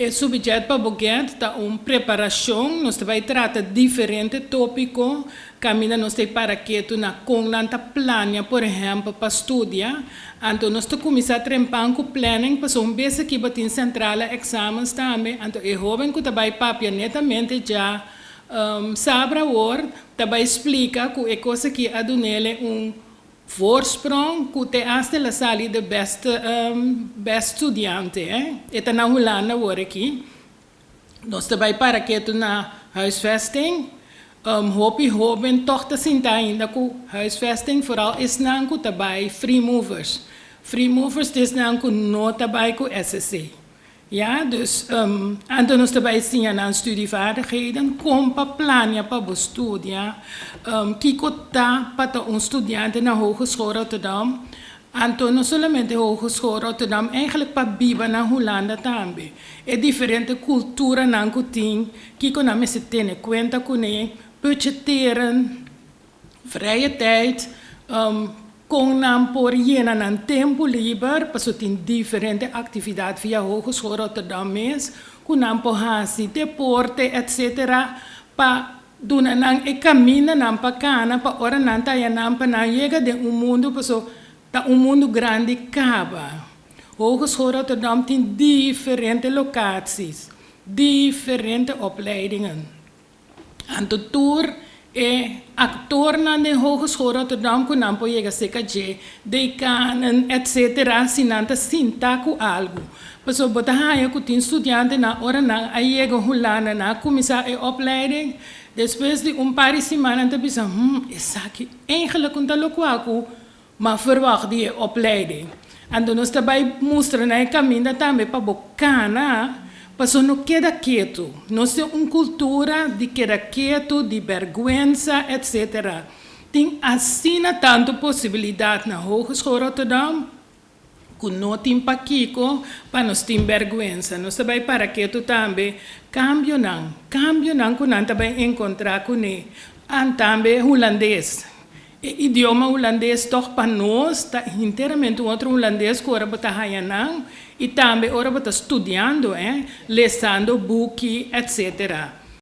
E Subjet pa bo Get ta un preparashon, nos ta bai trata diferente tópiko, kaminda nos ta para ketu na kon nan ta plania, por ehèmpel, pa studia. Anto nos ta kuminsá trempan ku planning, pasobra un bes aki bo tin centrale examens tambe, anto e hóben ku ta bai papia netamente ja sabra awor, ta bai splika ku e kos aki a dun'é un voorsprong ku te hasta el a sali de best studiante. Eh? E ta na Hulanda awor aki. Nos ta bai para ketu na huisvesting. Hopi hóben toch ta sinta ainda ku huisvesting, vooral esnan ku ta bai free movers. Free movers ta esnan ku no ta bai ku SSC. Ja, dus anto nos ta bai siña nan studievaardigheden, kon pa plania pa bo studia, kiko ta pa ta un studiante na Hogeschool Rotterdam. Anto no solamente Hogeschool Rotterdam, eigenlijk pa biba na Hulanda tambe. E diferente kulturanan ku tin, kiko nan mester tene kuenta kuné, budgetteren, vrije tijd, kon nan por yena nan tempu liber, paso tin diferente aktividat via Hogeschool Rotterdam mes, ku nan por hasi deporte, etc. Pa duna nan e kamindanan pa kana, pa ora nan ta nan pa nan yega den un mundu, paso ta un mundu grandi kaba. Hogeschool Rotterdam tin diferente locaties, diferente opleidingen. Anto tur e aktornan den Hogeschool Rotterdam ku nan por yega serka dje, dekanen, etc. Si nan ta sinta ku algu. Paso bo ta haña ku tin studiantenan ora nan a yega Hulanda, nan a kuminsá e opleiding, despues di un par di siman nan ta bisa, esaki eigenlijk no ta loke ku m'a verwacht di e opleiding. Anto nos ta bai mustra nan e kaminda tambe pa bo kana, paso no keda ketu. Nos tin un kultura di keda ketu, di bèrgwensa, etc. Tin asina tantu posibilidat na Hogeschool Rotterdam, ku no tin pakiko pa nos tin bèrgwensa. Nos ta bai para ketu tambe kambionan ku nan ta bai enkontrá kuné. An tambe hulandes. E idioma hulandes toch pa nos ta enteramente un otro hulandes ku ora bo ta haña nan i tambe ora bo ta studiando, lesando buki, etc.